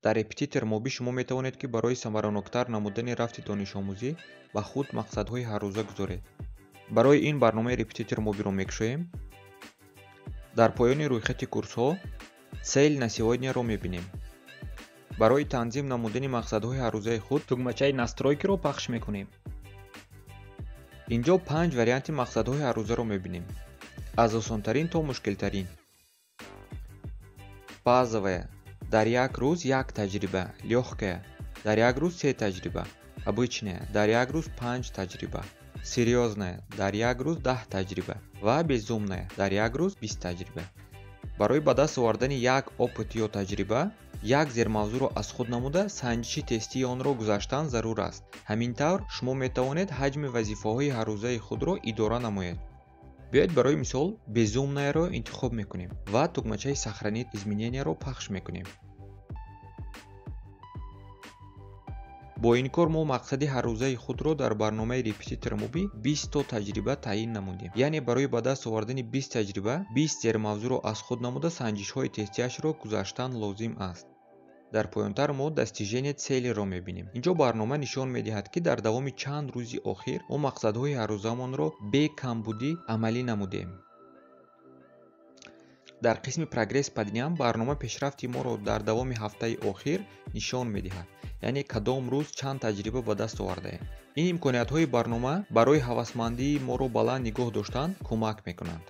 Дар Репетитор Моби шумо метавонед, ки барои самараноктар намудани рафти донишомӯзӣ ба худ мақсадҳои ҳаррӯза гузоред. Барои ин барномаи Репетитор Мобиро мекушоем. Дар поёни рӯйхати курсҳо «Цель на сегодня»-ро мебинем. Барои танзим намудани мақсадҳои ҳаррӯзаи худ тугмачаи «Настройки»-ро пахш мекунем. Инҷо панҷ варианти мақсадҳои ҳаррӯзаро мебинем, аз осонтарин то мушкилтарин. Базовая: дар як рӯз як таҷриба, лёгкая: дар як рӯз се таҷриба, обычная: дар як рӯз панҷ таҷриба, серьёзная: дар як рӯз 10 таҷриба ва безумная: дар як рӯз 20 таҷриба. Барои ба даст овардани як опыт ё таҷриба, як зермавзӯъро аз худ намуда, санҷиши тестии онро гузаштан зарур аст. Ҳамин тавр шумо метавонед ҳаҷми вазифаҳои ҳаррӯзаи худро идора намоед. Биёед, барои мисол, безумная-ро интихоб мекунем ва тугмачаи «Сохранить изменения»-ро пахш мекунем. Бо ин кор мо мақсади ҳаррӯзаи худро дар барномаи Репетитор Моби 20 то таҷриба таъин намудем. Яъне барои ба даст овардани 20 таҷриба, 20 зермавзӯъро аз худ намуда, санҷишҳои тестиашро гузаштан лозим аст. Дар поёнтар мо достижение цели-ро мебинем. Инҷо барнома нишон медиҳад, ки дар давоми чанд рӯзи охир мо мақсадҳои ҳаррӯзаамонро бе камбудӣ амалӣ намудем. Дар қисми «Прогресс по дням» барнома пешрафти моро дар давоми ҳафтаи охир нишон медиҳад, яъне кадом рӯз чанд таҷриба ба даст овардаем. Ин имкониятҳои барнома барои ҳавасмандии моро баланд нигоҳ доштан кӯмак мекунанд.